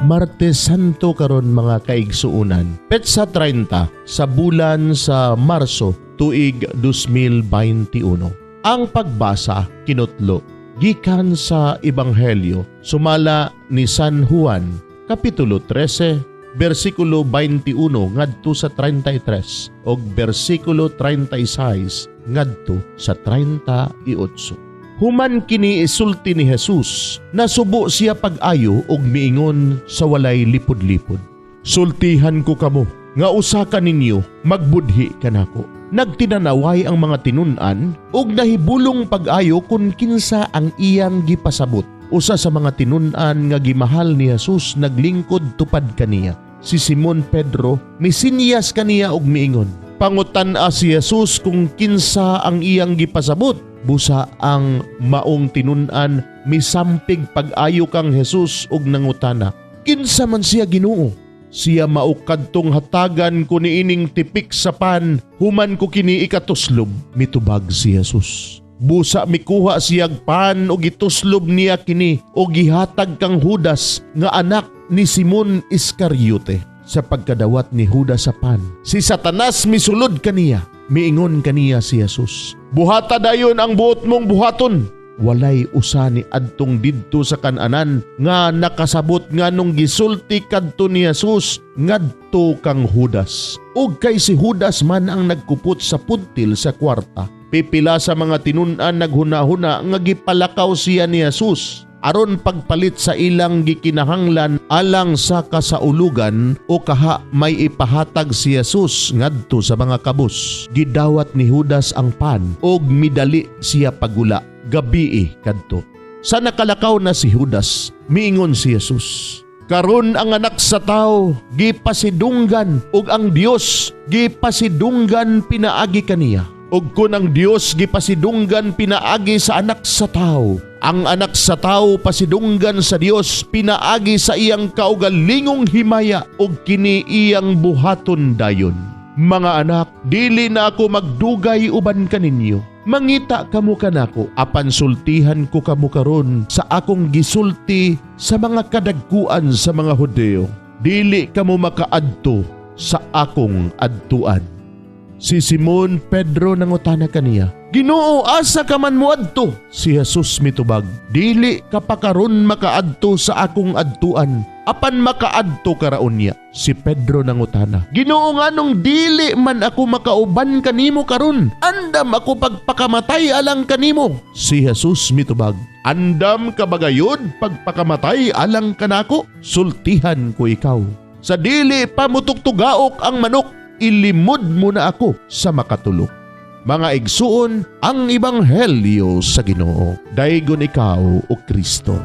Martes Santo karon, mga kaigsuonan. Petsa 30 sa bulan sa Marso, tuig 2021. Ang pagbasa kinutlo gikan sa Ebanghelyo sumala ni San Juan, kapitulo 13, bersikulo 21 ngadto sa 33 ug bersikulo 36 ngadto sa 38. Human kini isulti ni Jesus, nasubo siya pag-ayo ug miingon sa walay lipod-lipod, "Sultihan ko kamo nga usa ka ninyo magbudhi kanako." Nagtinanaway ang mga tinun-an ug nahibulong pag-ayo kung kinsa ang iyang gipasabot. Usa sa mga tinun-an nga gimahal ni Jesus naglingkod tupad kaniya. Si Simon Pedro misinyas kaniya ug miingon. Pangutan-a si Jesus kung kinsa ang iyang gipasabot. Busa ang maong tinun-an misampig pag-ayo kang Jesus ug nangutana, "Kinsa man siya, Ginoo?" "Siya mao kadtong hatagan ko niining tipik sa pan human ko kini ikatuslob," mitubag si Jesus. Busa mikuha siyag pan ug gituslob niya kini ug gihatag kang Judas nga anak ni Simon Iscariote. Sa pagkadawat ni Judas sa pan, si Satanas misulod kaniya. Miingon kaniya si Jesus, "Buhata dayon ang buot mong buhaton." Walay usa ni adtong didto sa kananan nga nakasabot nganong gisulti kadto ni Jesus ngadto kang Judas. Ug kay si Judas man ang nagkupot sa puntil sa kwarta. Pipila sa mga tinun-an naghuna-huna nga gipalakaw siya ni Jesus aron pagpalit sa ilang gikinahanglan alang sa kasaulugan o kaha may ipahatag si Jesus ngadto sa mga kabus. Gidawat ni Judas ang pan ug midali siya pagula. Gabii kadto. Sa nakalakaw na si Judas, miingon si Jesus, "Karon ang Anak sa Tao gipasidunggan ug ang Dios gipasidunggan pinaagi kaniya. Ug kun ang Dios gipasidunggan pinaagi sa Anak sa Tao, ang Anak sa Tao pasidunggan sa Dios pinaagi sa iyang kaugalingong himaya ug kini iyang buhaton dayon. Mga anak, dili na ako magdugay uban kaninyo. Mangita kamo kanako, apan sultihan ko kamo karon sa akong gisulti sa mga kadagkuan sa mga Hudeo: Dili kamo makaadto sa akong adtuan." Si Simon Pedro nangutana kaniya, "Ginoo, asa ka man moadto?" Si Jesus mitubag, "Dili ka pa karon makaadto sa akong adtuan, apan makaadto ka ra unya." Si Pedro nangutana, "Ginoo, nganong dili man ako makauban kanimo karon? Andam ako pagpakamatay alang kanimo." Si Jesus mitubag, "Andam ka bagayod pagpakamatay alang kanako? Sultihan ko ikaw, sa dili pa mutugtugaok ang manok, ilimod mo na ako sa makatulo." Mga igsuon, ang Ebanghelyo sa Ginoo. Daygon ikaw, o Kristo.